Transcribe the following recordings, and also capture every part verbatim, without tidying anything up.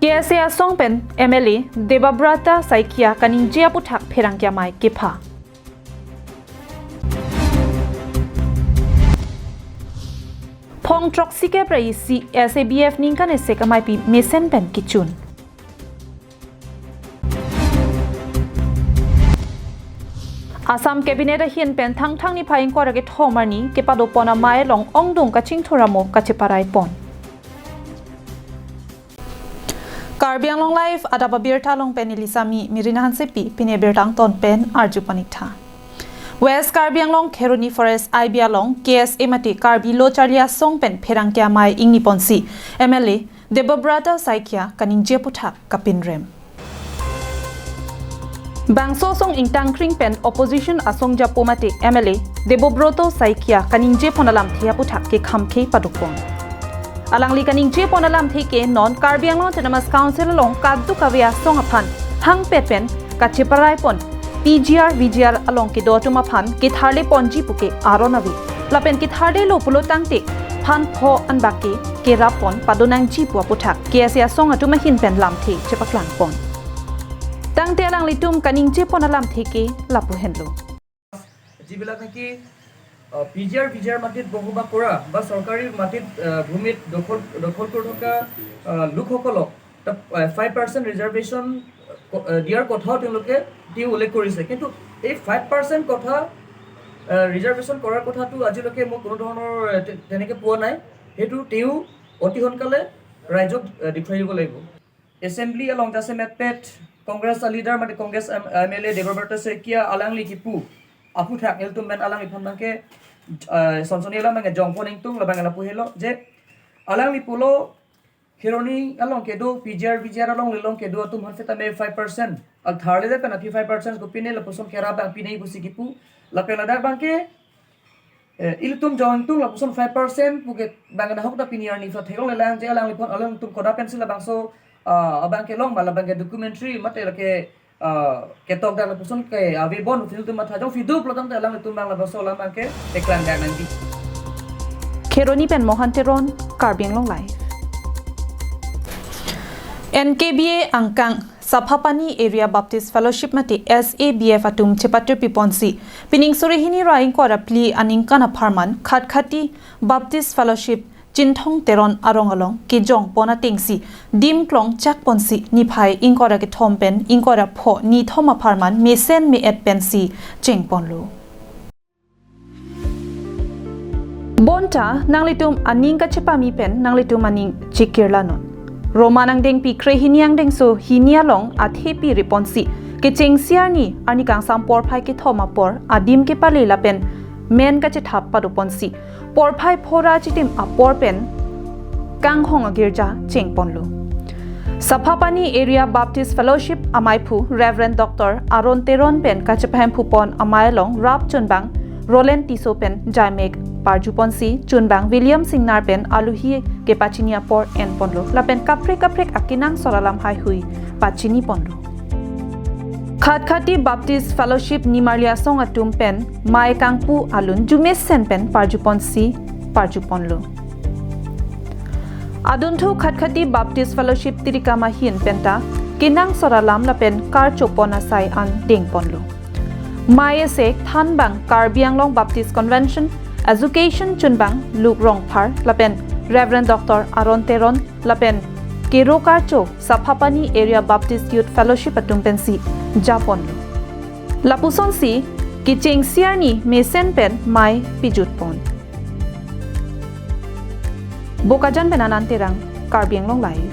K S A asong pen M L A Debabrata Saikia kaningje aputhak pherangke amei kepha. Phong throksi kep ra isi S A B F ningkan esek ameipi mesen pen kechun. Assam Cabinet ahin pen Thangthang niphai ingkoi ra kethom arni kepadopon amei along ongdung kachingthur amo kacheparai pon. Karbi Anglong Live adap abirta along pen neli Sami Mirina Hansepi, pini birta angton pen arju pon ik tha. West Karbi Anglong Kheroni Forest I B along K S A mate Karbi Lo Charli Asong pen pherangke amei ingni ponsi M L A Debabrata Saikia kaningje aputhak kapinrem. Bangso asong ingtangkring pen opposition asong japo mate M L A Debobroto Saikia kaningje pon alamthe aputhak kekham ke padopon. Alangli kaningje pon alamthe ke non Karbi Anglong Autonomous Council along kadokave asong aphan hangpet pen kacheparai pon P G R V G R along kedo atum aphan ketharle ponji puke aron ave. Lapen ketharlelo pulo tangte phan pho anbak ke kerap pon padonangji pu aputhak K S A asong atum ahin pen lamthe chepaklang pon. Tangte alanglitum kaningje pon alamthe ke lapu henlo. যিবিলাক নেকি P G আৰ, ভি জি আৰ মাটিত বসবাস কৰা বা চৰকাৰী মাটিত আহ, ভূমিত দখল দখল কৰি থকা আহ, লোকসকলক ফাইভ পাৰ্চেণ্ট ৰিজাৰ্ভেশ্যন দিয়াৰ কথাও তেওঁলোকে তেওঁ উল্লেখ কৰিছে। কিন্তু এই ফাইভ পাৰ্চেণ্ট কথা ৰিজাৰ্ভেশ্যন কৰাৰ কথাটো আজিলৈকে মই কোনো ধৰণৰ আহ, তে- তেনেকে পোৱা নাই। সেইটো তেওঁ অতি সোনকালে ৰাইজক আহ, দেখুৱাই দিব লাগিব। Assembly along jasemetpet Congress a leader mate Congress M- M L A Debabrata Saikia alangli kipu aputhak ilitum pen alangliphan abangke uh, sonsoni alam abangke jongpon ingtung labang lapu helo je alangli pulo Kheroni along kedo P G R V G R along lelong kedo atum aphan setame five percent al tharle de pen aphi five percent ko pine lapuson kera abang pine pusi kipu lapen ladak abangke eh, ilitum jongtung lapuson five percent puke bang na hok da pini arni sa theklong lelang je alangliphan alangtum koda pensi labangso ah, abangke long ma labangke documentary mate lake ah, ketok da lapuson ke ave bon ilitum matha jong fidu plotang te alanglitum bang labangso alam abangke eklang da nangji. Kheroni pen Mohan Teron, Karbi Anglong Live. N K B A angkang Saphapani Area Baptist Fellowship mate S A B F atum chepatir piponsi pining suri hini ra ingkoi ra phli aningkan apharman Khatkhati Baptist Fellowship Chinthong Teron arong along kejong pon atengsi dim klong chak ponsi niphai ingkoi ra kethom pen ingkoi ra pho nithom apharman mesen me-et pensi cheng ponlo. Bonta nanglitum aning kachepami pen nanglitum aning chikirla non. Roma angdengpi krehini angdengso hini along athepi reponsi kechengsi arni arni kangsam porphai kethom apor adim kepale lapen men kachethap padoponsi porphai phora chitim apor pen kanghong agirja chengponlo. Saphapani Area Baptist Fellowship amaiphu Reverend Doctor Aaron Teron pen kachepahemphupon amei along rap chunbang Roland Tisso pen jaimek parjuponsi chunbang William Singnar pen aluhi kepachini apor enponlo lapen kaprek kaprek akenangsot alam haihui pachini ponlo. Khatkhati Baptist Fellowship nimarli asong atum pen mei kangpu alun jumesen pen parjuponsi parjuponlo. Adunthu Khatkhati Baptist Fellowship Tirikam ahin penta kenangsot alam lapen karchopon asai an dengponlo. Mei ese thanbang Karbi Anglong Baptist Convention Education chunbang Luke Rongphar lapen Reverend Doctor Aaron Teron lapen kero karcho Saphapani Area Baptist Youth Fellowship atum pensi japonlo. Lapusonsi kechengsi arni mesen pen mei pijutpon. Bokajan pen Anand Terang, Karbi Anglong Live.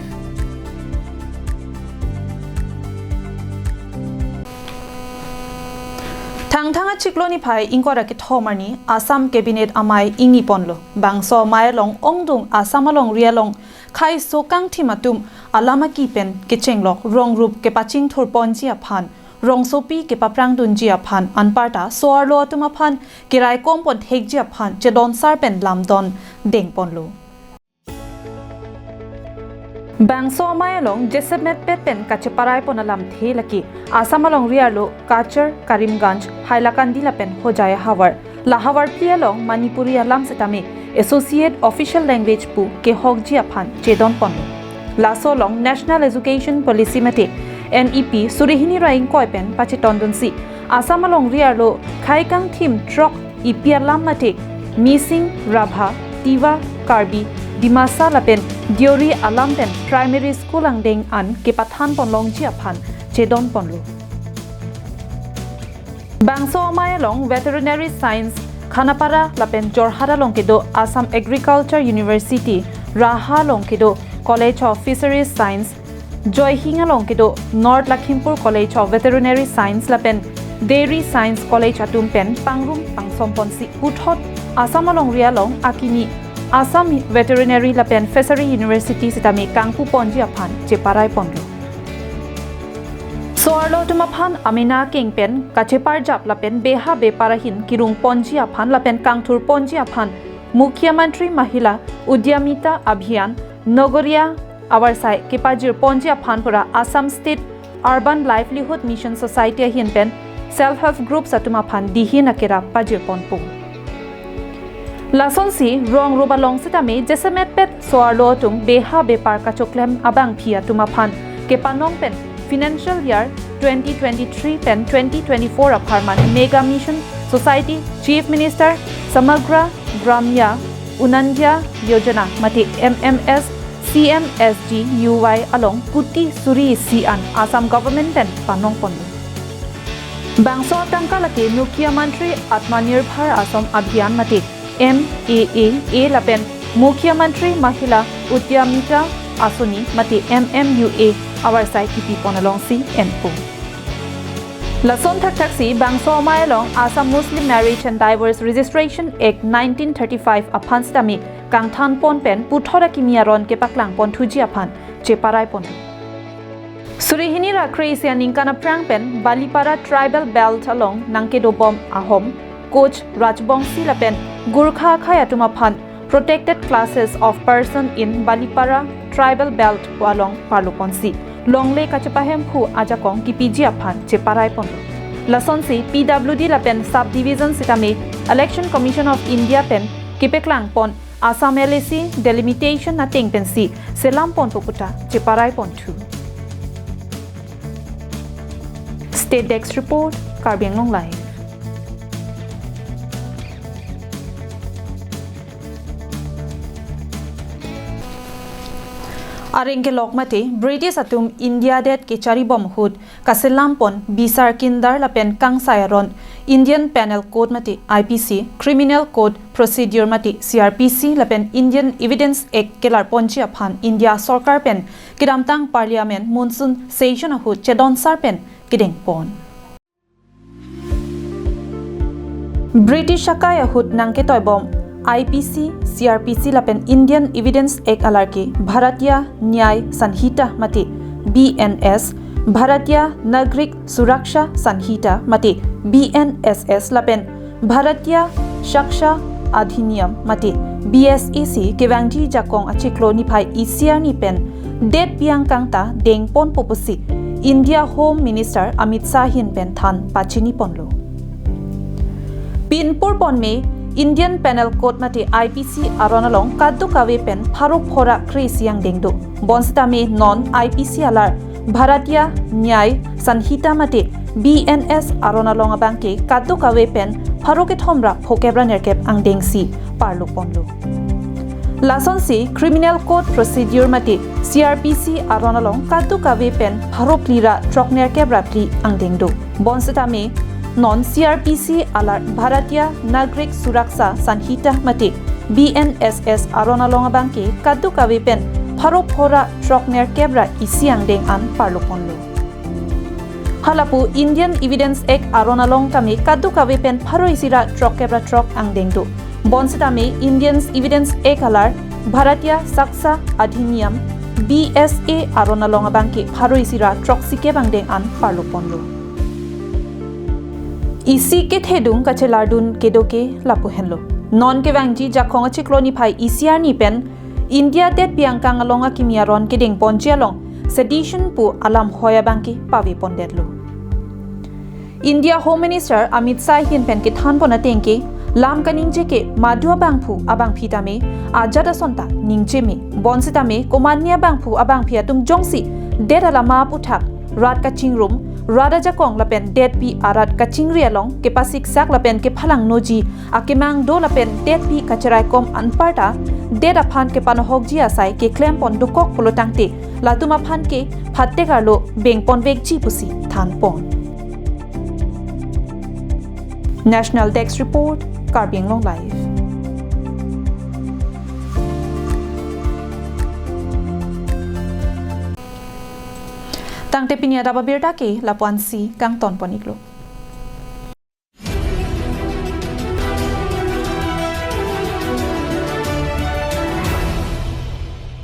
Thangthang achiklo niphai ingkoi ra kethom arni Assam Cabinet amei ingni ponlo. Bangso amei along ongdung Assam alongri along khaiso kangthim atum alam aki pen kechenglok rongrup kepachingthur ponji aphan, rongsopi kepaprangdunji aphan, anparta so-arlo atum aphan keraikom pon thekji aphan chedonsar pen lamdon dengponlo. Bangso amei along jasemetpet pen kacheparai pon alamthe lake Assam alongri arlo Cachar, Karimganj, Hailakandi lapen Hojai ahavar. La havarpi along Manipuri alam setame associate official language pu kehokji aphan chedonponlo. Laso along National Education Policy mate N E P suri hini ra ingkoi pen pachetondunsi Assam alongri arlo khaikang thim throk epi alam mate Mising, Rabha, Tiwa, Karbi, Dimasa lapen Deori alam pen primary school angdeng an kepathanpon longji aphan chedonponlo. Bangso amei along Veterinary Science Khanapara lapen Jorhat along kedo Assam Agriculture University, Raha along kedo College of Fisheries Science, Joyhing along kedo North Lakhimpur College of Veterinary Science lapen Dairy Science College atum pen pangrum pangsomponsi puthot Assam alongri along akimi Assam Veterinary lapen Fishery University sitame kangpuponji aphan cheparaiponlo. So-arlo atum aphan amena keng pen kacheparjap lapen beha bepar ahin kirungponji aphan lapen kangthurponji aphan Mukhyamantri Mahila Udyamita Abhiyan Nagoriya avarsai kepajirponji aphan pura Assam State Urban Livelihood Mission Society ahin pen Self Help Groups atum aphan dihin akerap pajirponpo. Lasonsi rong rup along sitame jasemet pet so-arlo atum beha bepar kachoklem abangphi atum aphan kepanong pen financial year twenty twenty-three pen twenty twenty-four apharman Mega Mission Society Chief Minister Samagra Gramya Unnanyan Yojana mate M M S C M S G U Y along kuti suri isi an Assam Government pen panongponlo. Bangso atangka lake Mukhyamantri Atmanirbhar Assam Abhiyan mate M A A A lapen Mukhyamantri Mahila Udyamita Asoni mate M M U A avarsai kipipon alongsi enpo. Lason thakthaksi bangso amei along Assam Muslim Marriage and Divorce Registration Act nineteen thirty-five aphan sitame kangthanpon pen puthot akimi aron kepaklangpon thuji aphan cheparaiponlo. Suri hini ra kre-isi aningkan aphrang pen Balipara Tribal Belt along nangkedobom Ahom, Koch Rajbongsi lapen Gorkha akhei atum aphan Protected Classes of Person in Balipara Tribal Belt along parloponsi longle kachepahemphu ajakong kipiji aphan cheparaiponlo. Lasonsi P W D lapen Sub Division sitame Election Commission of India pen kepaklangpon Assam L A C delimitation ateng pensi selamponpo puta cheparaiponthu. State Desk Report, Karbi Anglong Live. Areng kelok mate British atum India det kecharibom ahut kaselampon bisar kindar lapen kangsai aron Indian Penal Code mate I P C, Criminal Code Procedure mate C R P C lapen Indian Evidence Act kelarponji aphan India sorkar pen kedamtang Parliament monsoon session ahut chedonsar pen kedengpon. British akai ahut nangketoibom I P C, C R P C lapen Indian Evidence Act alarke Bharatiya Nyay Sanhita mate B N S, Bharatiya Nagarik Suraksha Sanhita mate B N S S lapen Bharatiya Sakshya Adhiniyam mate B S A C kevangji jakong achiklo niphai isi arni pen det piang kangta dengponpo pusi India Home Minister Amit Shah ahin pen than pachiniponlo. Pinpur ponme Indian Penal Code mate I P C aron along kadokave pen pharo phora kre-isi angdeng do. Bonsitame non I P C alar Bharatiya Nyay Sanhita mate B N S aron along abangke kadokave pen pharo kethom ra phokep ra nerkep angdengsi parloponlo. Lasonsi Criminal Code Procedure mate C R P C aron along kadokave pen pharo phli ra throk nerkep ra phli angdeng do. Bonsitame non C R P C alar Bharatiya Nagarik Suraksha Sanhita mate B N S S aron along abangke kadokave pen pharo phora throk nerkep ra isi angdeng an parloponlo. Halapu Indian Evidence Act aron along tame kadokave pen pharo isi ra throkkep ra throk angdeng do. Bonsitame Indian Evidence Act alar Bharatiya Sakshya Adhiniyam B S A aron along abangke pharo isi ra throksikep angdeng an parloponlo. Isi kethedung kachelardun kedo ke lapu henlo. Non kevangji jakong achiklo niphai isi arni pen India det piang kang along akimi aron kedengponji along sedition pu alam hoi abangke pavepondetlo. India Home Minister Amit Shah ahin pen kethanpon atengke lam kaningje ke madu abangphu abangphi tame ajat ason ta ningje me Bonsitame komatne abangphu abangphi atum jongsi det alama aputhak rat kachingrum, rat ajakong lapen detpi arat kachingri along kepasiksak lapen kephalangnoji akemang do lapen detpi kacharaikom anparta det aphan kepanohokji asai keklempon dokok pulotangte latum aphan ke phatek arlo bengponvekji pusi thanpon. National Desk Report, Karbi Anglong Live. Tangte pini adap abirta ke lapu-ansi kangtonpon-iklo.